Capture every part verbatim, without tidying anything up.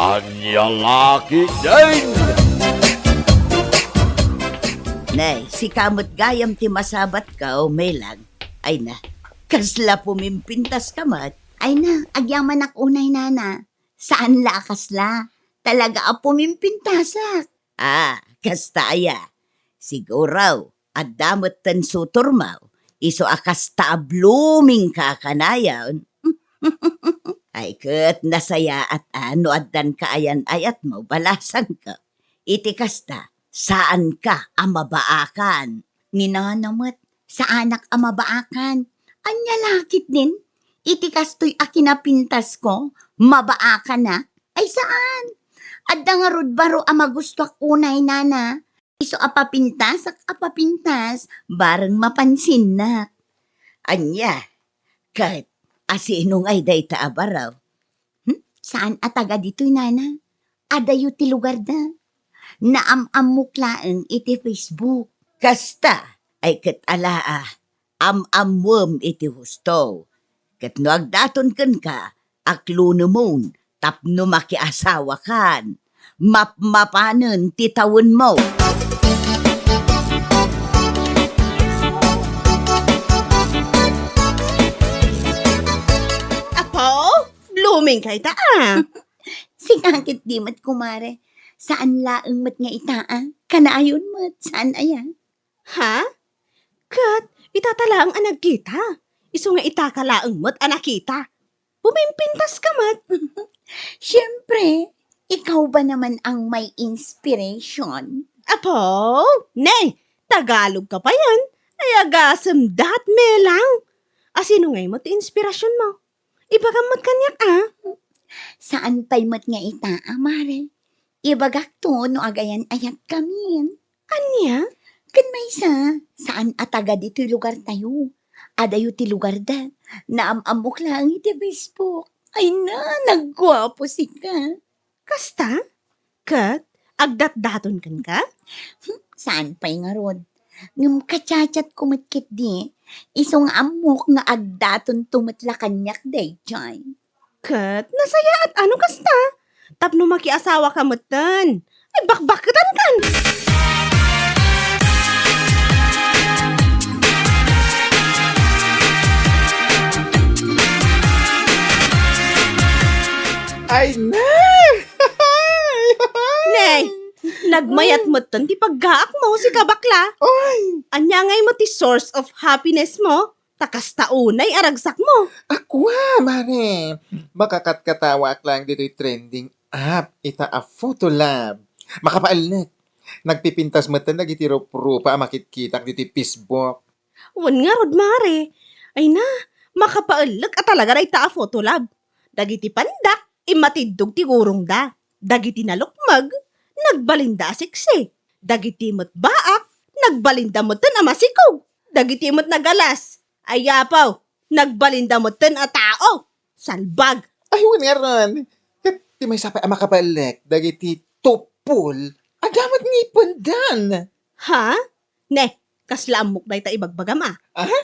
Ania la ketdin? Nay, sika met gayam ti masabatko, Melang. Ay na, kasla pumimpintaska met. Ay na, agyamanak unay, nana. Saan la a kasla. Talaga a pumimpintasak. Ah, kasta aya. Siguro, adda metten sutormo, isu a kasta a bloomingka kanayon. Ay, ket nasayaat a no addan kaayan-ayatmo, balasangko. Iti kasta, saanka a mabaakan. Ni nana met, saanak a mabaakan. Ania la ketdin? Iti kastoy a kinapintasko, mabaakanak? Ay, saan. Adda ngarud baro a magustuak unay, nana. Isu a papintasak a papintas, bareng mapansinnak. Ania? Ket asino ngay dayta a baro? Hmm? Saan a taga ditoy, nana? Adayo ti lugarda. Naam-ammok laeng iti Facebook. Kasta, ay ket ala a, am-ammoem iti husto. Ket no agdaton kenka, aklonemon tapno makiasawakan. Mapmapanen ti tawenmo. Apo, bloomingka ita a. Sika ketdi met, kumare. Saan laeng met nga ita a. Kanayon met, saan aya? Ha? Ket itata laeng a nagkita. Isu nga itaka laeng met a nakita. Pumimpintaska met. Siempre, ikaw ba naman ang may inspiration? Apo, ne, Tagalog ka pa yan. Ay, agasem dat, Melang. Asino ngay met ti inspirasionmo? Ibagam met kaniak a. Saan pay met nga ita a, mare. Ibagakto no agayan-ayatkamin. Ania? Ken maysa, saan a taga ditoy lugartayo. Adayo ti lugarda. Naam-ammok laeng iti Facebook. Ay na, nagguapo sika. Kasta? Ket agdatdaton kenka? Hmm, saan pay ngarud? Ngem ka-chat-chatko met ketdi, isu nga ammok nga agdatonto met la kaniak daydiay. Ket nasayaat a no kasta, tapno makiasawaka metten. Ay, bakbakketankan! Ay, ne! Ne, nagmayat metten ti paggaakmo, sika bakla. Oy! Ania ngay met ti source of happinessmo? Ta kasta unay a ragsakmo. Akua, mare! Makakatkatawaak laeng ditoy trending app, ita a Photo Lab. Makapaelek. Nagpipintas metten dagiti ruprupa a makitkitak ditoy Facebook. Wen ngarud, mare. Ay na, makapaellek a talaga dayta a Photo Lab. Dagiti pandak, immatiddog ti gurongda. Dagiti nalukmeg, nagbalinda a seksi. Dagiti met baak, nagbalinda metten a masikog. Dagiti met nagalas, ay apo, nagbalinda metten a tao. Salbag. Ay, wen ngarud. Ket ti maysa pay a makapaellek, dagiti tuppol, adda met ngipendan. Ha? Ne, kasla ammok dayta ibagbagam a. Aha?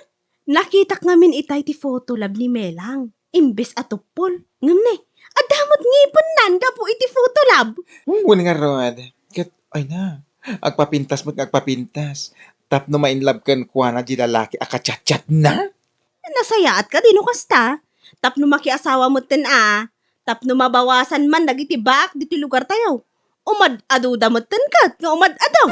Nakitak ngamin itay ti Photo Lab ni Melang. Imbes a tuppol. Ngem ne, adda met ngipennan gapu iti Photo Lab. Hmm, wen ngarud. Ket, ay na, agpapintas met nga agpapintas. Tapno ma-in love kenkuana di lalaki a ka-chat-chatna? Nasayaat kadi no kasta. Tapno makiasawa metten a. Tapno mabawasan man dagiti baak ditoy lugartayo. Umad-aduda metten ket nga umad-adu.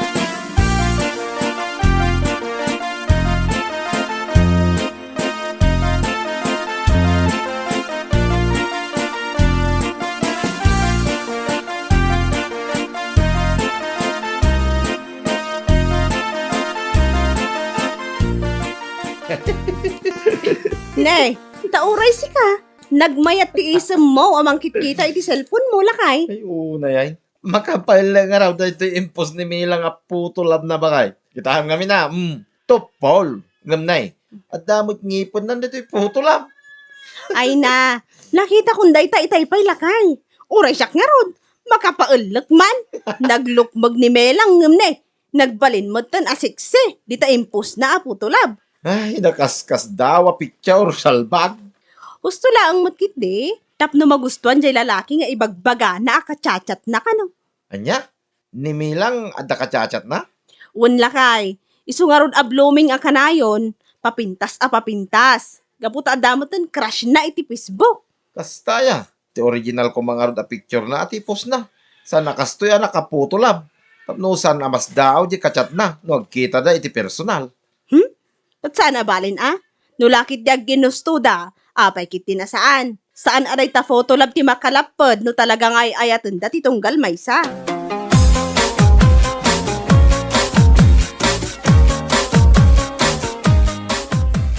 Ne, ta uray sika, nagmayat ti isemmo a mangkitkita iti cellphone-mo, lakay. Ay, unay, ay. Makapaellek ngarud daytoy impos ni Mila nga Photo Lab na, bakay. Kitaem ngamin a, mm, tuppol. Ngem ne, adda met ngipennan daytoy Photo Lab. Ay na, nakitakon dayta itay pay, lakay. Uray siak ngarud, makapaellek man. Naglukmeg ni Melang ngem ne, nagbalin metten a seksi dita impos na a Photo Lab. Ay, nakaskasdaaw a picture, salbag. Husto laeng met ketdi, Tapno magustuan jay lalaki nga ibagbagana a kachatchatna kano. Ania? Ni Milang adda kachatchatna? Wen lakay, isu ngarud a blooming a kanayon, papintas a papintas. Gapu ta adda metten crushna iti Facebook. Kasta aya, ti original koma ngarud a picturena a ti postna. Sana kastoy a naka-Photolab. Tapno saan a masdaaw jay kachatna no agkitada iti personal. Hmm? Ket saan a balin a? No lakit di agginustoda, apay ket ti nasaan? Saan a dayta Photolab ti makalapped no talaga nga ay-ayatenda ti tunggal maysa.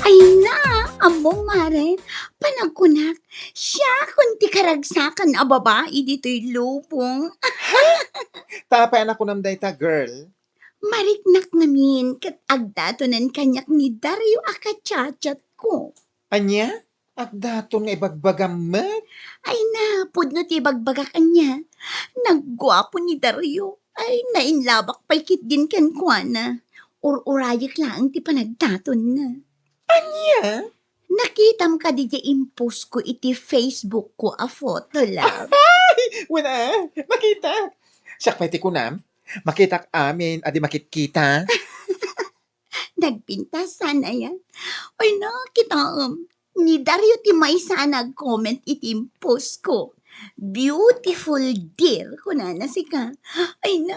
Ay na, ammom, Mare, panagkunak, siakon ti karagsakan a babai ditoy lubong. Ta apay a nakunam dayta, girl? Mariknak ngamin ket agdatonen kaniak ni Dario a kachatchatko. Ania? Agdaton nga ibagbagam met? Ay na, pudno ti ibagbagak ania. Nagguapo ni Dario. Ay, nainlabak pay ketdin kenkuana. Ur-urayek laeng ti panagdatonna. Ania? Nakitam kadi diay impost ko iti Facebook ko a photo, love? Ay! Wen a, nakita. Siak pay ti kunam, makitak amin a di makitkita. Nagpintas sana yan. Ay, nakitaem. Ni Dario ti maysa a nag-comment iti impost ko. "Beautiful, dear," kunana sika. Ay na,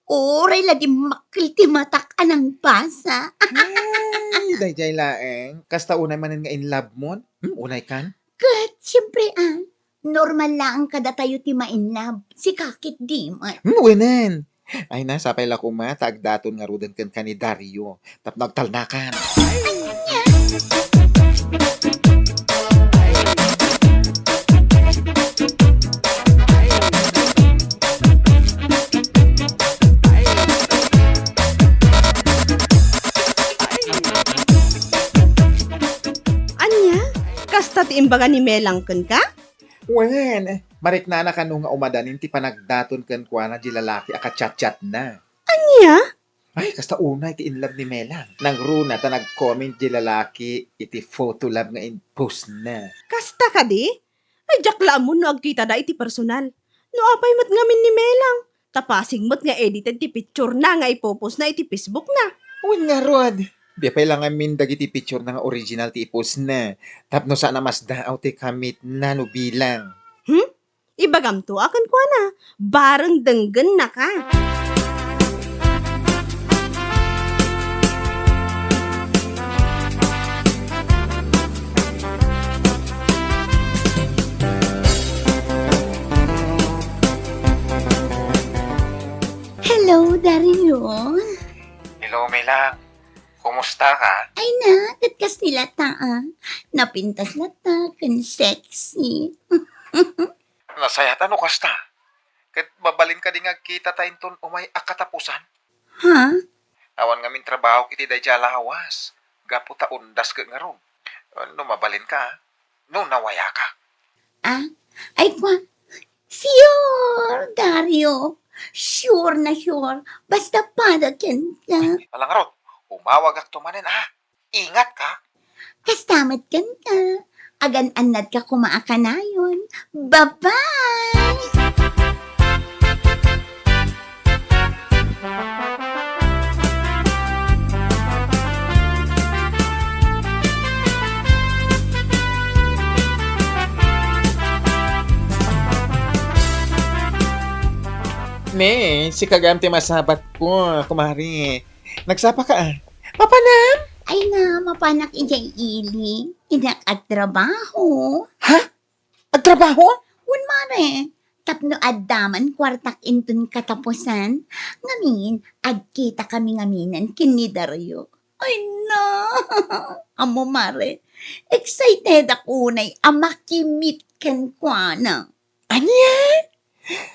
uray la dimmakkel ti matak a nangbasa. Ay, daydiay laeng. Kasta unay manen nga in love mon? Hmm, unay kan? Ket, siyempre, ah, normal laeng kadatayo ti ma-in love. Sika ket di met. Hmm, wenen. Ay na, sapay la koma ta agdaton ngaruden kenka ni Dario tapno agtalnakan. Ania? Kasta ti imbaga ni Melang kenka? Wen, mariknana kano nga umadanin ti panagdaton kenkuana di lalaki a kachatchatna. Ania? Ay, kasta unay ti in love ni Melang. Nangruna ta nag-comment di lalaki iti photo love nga in-postna. Kasta kadi? Ay, diak la ammon no agkitada iti personal. No apay met ngamin ni Melang? Ta pasig met nga edited ti picturena nga ipopostna iti Facebookna. Wen ngarud, di pay la ngamin dagiti picturena nga original ti ipostna. Tapno saan a masdaaw ti kamitna no bilang. Hmm? Ibagamto a kenkuana, bareng denggennaka. Hello, Dario. Hello, Melang. Kumusta ka? Ay na, ket kasta latta, ah. Napintas latta, ken sexy. Nasayaat no kasta. Ket mabalin kadi nga agkitata inton umay a katapusan? Ha? Awan ngamin trabahok iti daydiay a lawas, gapu ta undas ket ngarud. No mabalinka, no nawayaka. Ah? Ay, kwa? Sure, Dario. Sure na sure. Basta para kenka. Ala ngarud, umawagakto manen, ah. Ingatka. Kasta met kenka. Agan-annadka koma a kanayon. Bye-bye! Ne, sika gayam ti masabatko, kumare. Nagsapaka, ah. Mapanam? Ay na, mapanak idiay ili. Dinak agtrabaho. Ha? Agtrabaho? Wen, mare. Tapno adda man kuartak inton katapusan, ngamin, agkitakami ngaminen ken ni Dario. Ay na! Ammo, mare, excitedak unay a makimit kenkuana. Ania?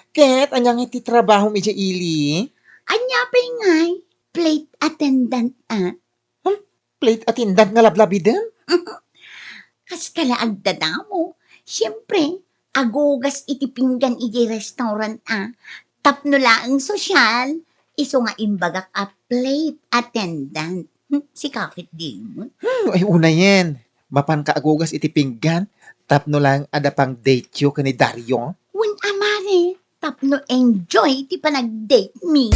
Ket ania ngay ti trabahom idiay ili? Ania pay ngay? Flight attendant, ah. Hmm? Flight attendant nga lablabiden? Kas kala agdadamo. Siyempre, agugas iti pinggan idiay restaurant, ah. Tapno laeng sosyal, isu nga imbagak a flight attendant. Hmm, sika ket di met. Hmm, ay, unayen. Mapanka agugas iti pinggan? Tapno laeng adda pang-date-yo ken ni Dario? Wen a, mare, tapno enjoy ti panag-date mi.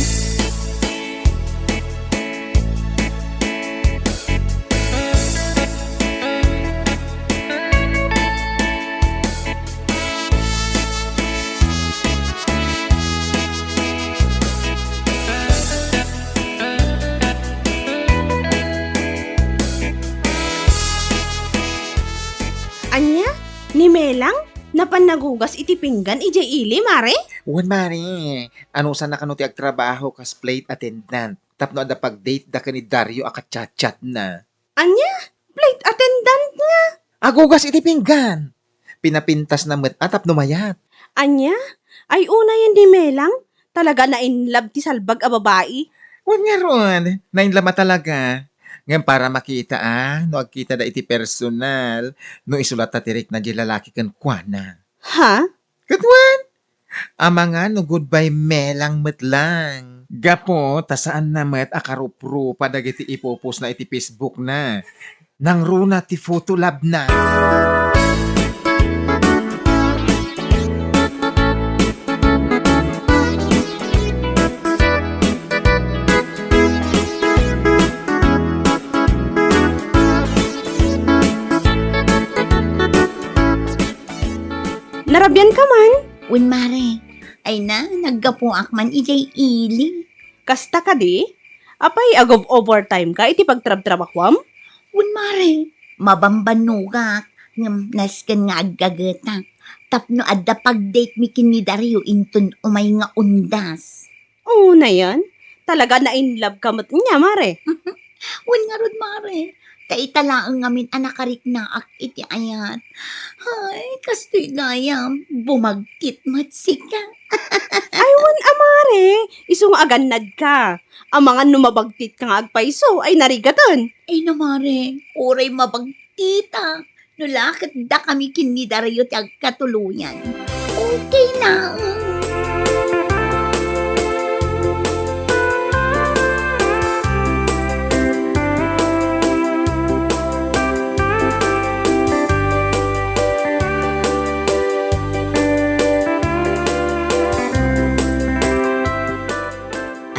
Ania? Ni Melang? Napan nagugas iti pinggan idiay ili, mare? Wen, mare. Anusana kano ti agtrabaho kas flight attendant tapno adda pag-date da ken ni Dario a kachatchatna. Ania? Flight attendant nga? Agugas iti pinggan. Pinapintasna met a tapno mayat. Ania? Ay, unayen ni Melang? Talaga na-in love ti salbag a babai? Wen ngarud, na-in love a talaga. Ngem para makita a, no agkitada iti personal, no isulatta ti rikna diay lalaki kenkuana. Ha? Ket wen, amangan no goodbye Melang met lang. Gapu ta saanna met a karuprupa dagiti ipupostna iti Facebookna. Nangruna ti photo labna. Narabian ka man? Wen, mare. Ay na, naggapuak man idiay ili. Kasta kadi? Apay, agub-overtime ka iti pagtrabtrabahuam? Wen, mare. Mabambannogak, ngem nasken nga aggagetak. Tapno adda pag-date mi ken ni Dario inton umay nga undas. Unayen, talaga na-in love ka met nia, mare. Wen ngarud, mare. Ta ita laeng ngamin a nakariknaak iti ayat. Hay, kastoy gayam, bumagtit met sika. Ay, wen a, mare. Isu nga agannad ka. Amangan no mabagtit ka nga agpayso, ay narigaten. Ay na, mare. Uray mabagtitak. No la ket dakami ken ni Dario ti agkatuloyan. Okay na.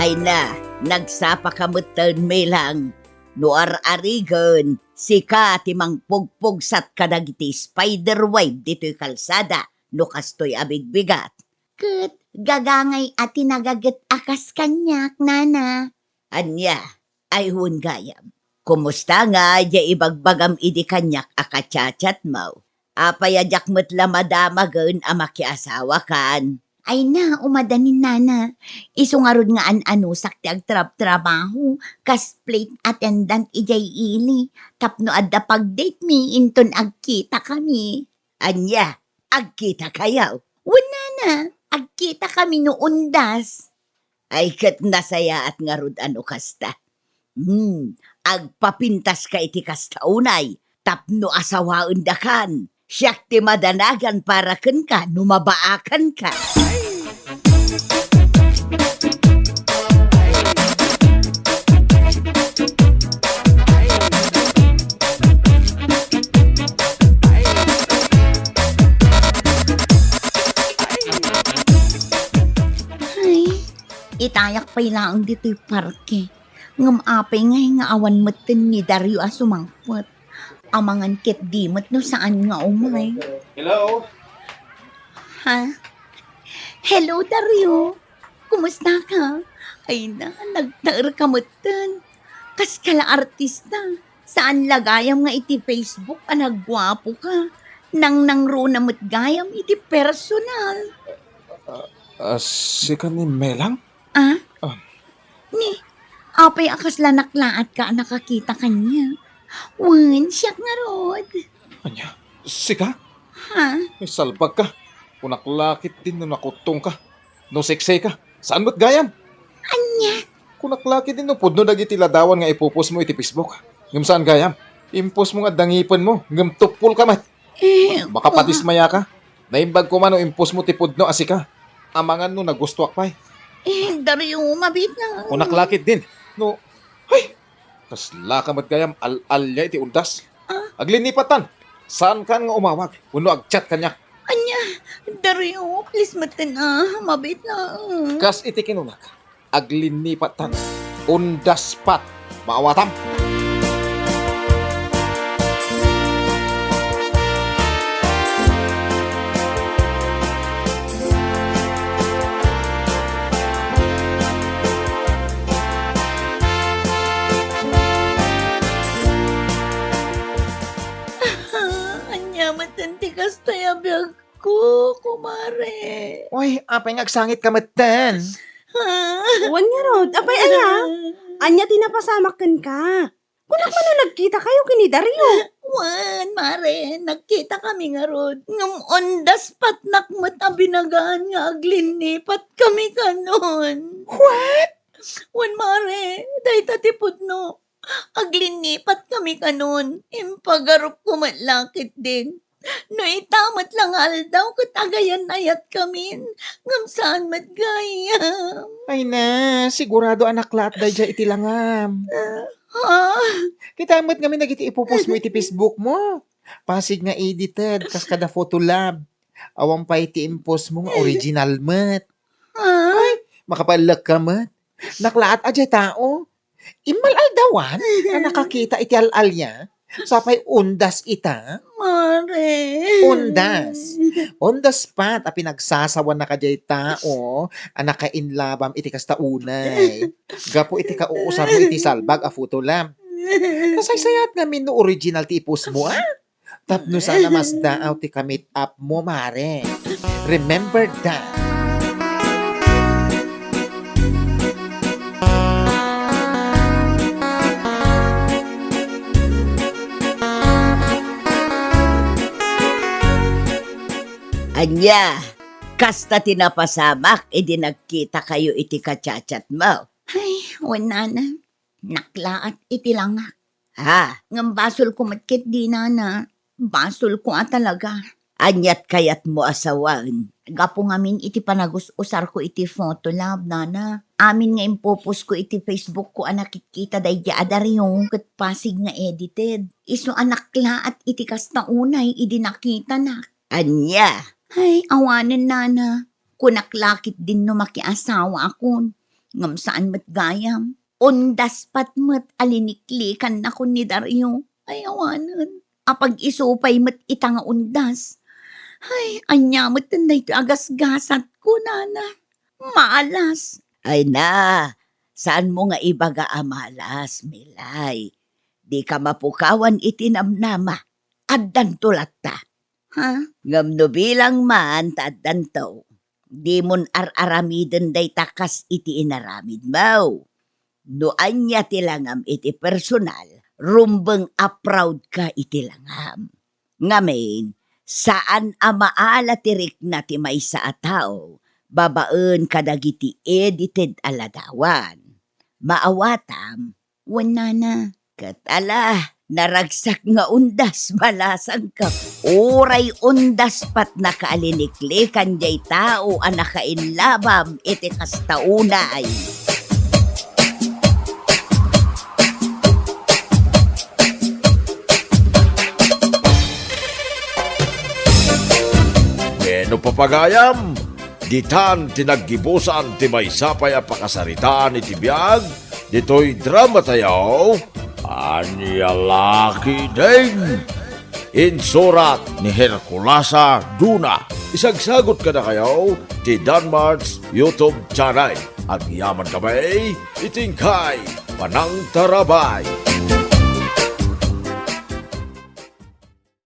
Ay na, nagsapa ka metten, Melang. No ar-arigen, sika ti mangpugpugsat kadagiti spider web ditoy kalsada no kastoy a bigbigat. Ket gagangay a ti nagaget a kas kaniak, nana. Ania? Ay, wen gayam. Kumusta nga diay ibagbagam idi kaniak a kachatchatmo? Apay a diak met la madamagen a makiasawakan? Ay na, umadanin, nana. Isu ngarud nga an-anusak ti agtrabtrabaho kas flight attendant idiay ili tapno adda pag-date mi inton agkitakami. Ania, agkitakayo? Wen, nana, agkitakami no undas. Ay, ket nasayaat ngarud a no kasta. Hmm, agpapintaska iti kasta unay tapno asawaendakan. Siak ti madanagan para kenka no mabaakanka. Ay, itayak pay laeng ditoy parke. Ngem apay ngay nga awan metten ni Dario a sumangpet? Amangan ketdi met no saan nga umay. Hello? Ha? Hello, Dario. Kumusta ka? Ay na, nagtaer ka metten. Kas ka la artista. Saan la gayam nga iti Facebook a nagguapo ka. Nangnangruna met gayam iti personal. Ah, ah, sika ni Melang? Ah? Ah. Ni, apay a kasla naklaatka a nakakita kaniak? Wen, siak ngarud. Ania? Sika? Ha? Ay, salbag ka. Kunak la ketdin no nakuttong ka. No sexy ka. Saan met gayam? Ania? Kunak la ketdin no pudno dagiti ladawan nga ipupostmo iti Facebook. Ngem saan gayam? Impostmo nga adda ngipenmo, ngem tuppol ka met. Eh, makapadismaya ka. Naimbag koma no impostmo ti pudno a sika. Amangan no nagustoak pay. Eh, Dario, mabiit na. Kunak la ketdin. No, ay, kasla ka met gayam al-alia iti undas. Ah? Aglinnipatan. Saankan nga umawag wenno ag-chat kaniak? Ania, Dario, please metten a, mabiit laeng. Kas iti kinunak, aglinnipat tan. Undaspat, maawatam. Ania metten ti kasta a biag ko, kumare. Oy, apay nga agsangitka metten? Ha? Wen ngarud, apay aya? Ania ti napasamak kenka? Kunak man a nagkitakayo ken ni Dario. Wen, mare, nagkitakami ngarud. Ngem undaspatnak met a binagaan nga aglinnipatkami kanon. What? Wen, mare, dayta ti pudno. Aglinnipatkami kanon. Impagarupko met la ketdin. No ita met la nga aldaw ket agayan-ayatkamin, ngem saan met gayam. Ay na, sigurado a naklaat daydiay iti langam. Ah, ha? Kita met ngamin dagiti ipopost mo iti Facebook mo. Pasig nga edited, kas kada Photo Lab. Awan pay ti impost mo nga original met. Ah? Ay, makapaellek ka met. Naklaat a diay tao. Immal-aldawan a nakakita iti al-alia. Sapay undas ita. Mare. Undas. Undas pat a pinagsasawanaka diay tao a nakainlabam iti kasta unay. Gapu iti kauusarmo iti salbag a Photo Lab. Kasaysayaat ngamin no original ti ipost mo, a? Tapno saan a masdaaw ti ka-meet up mo, mare. Remember that. Ania, kasta ti napasamak idi nagkitakayo iti ka-chat-chat mo? Ay, wen, nana. Naklaat iti langak. Ha? Ngem basolko met ketdi, nana. Basolko a talaga. Aniat kayatmo a sawen? Gapu ngamin iti panagus-usarko iti Photo Lab, nana. Amin nga impopostko iti Facebookko a nakikita daydiay a Dario ket pasig nga edited. Isu a naklaat iti kasta unay idi nakitanak. Ania? Ay, awanen, nana. Kunak la ketdin no makiasawaakon. Ngem saan met gayam. Undas pat met a liniklikannakon ni Dario. Ay, awanen. Apag-isu pay met ita nga undas. Ay, ania met daytoy a gasgasatko, nana. Malas. Ay na, saanmo nga ibaga a malas, Milay. Dika mapukawan iti namnama. Addanto latta. Ha? Ngem no bilang man ta addanto, dimon ar-aramiden dayta kas iti inaramidmo. No ania ti langam iti personal, rumbeng a proud ka iti langam. Ngamin, saan a maala ti rikna ti maysa a tao babaen kadagiti edited a ladawan. Maawatam, wen, nana. Ket ala, naragsak nga undas, malasangka. Uray undas pat nakaaliniklikan diay tao a nakainlabam iti kasta unay. Wenno, papagayam, ditan ti naggibusan ti maysa pay a pakasaritaan iti biag ditoy dramatayo, Ania La Ketdin. Insurat ni Herculasa Duna. Isagsagut kadakayo ti Danmart's YouTube channel. Agyamankami iti inkay panangtarabay.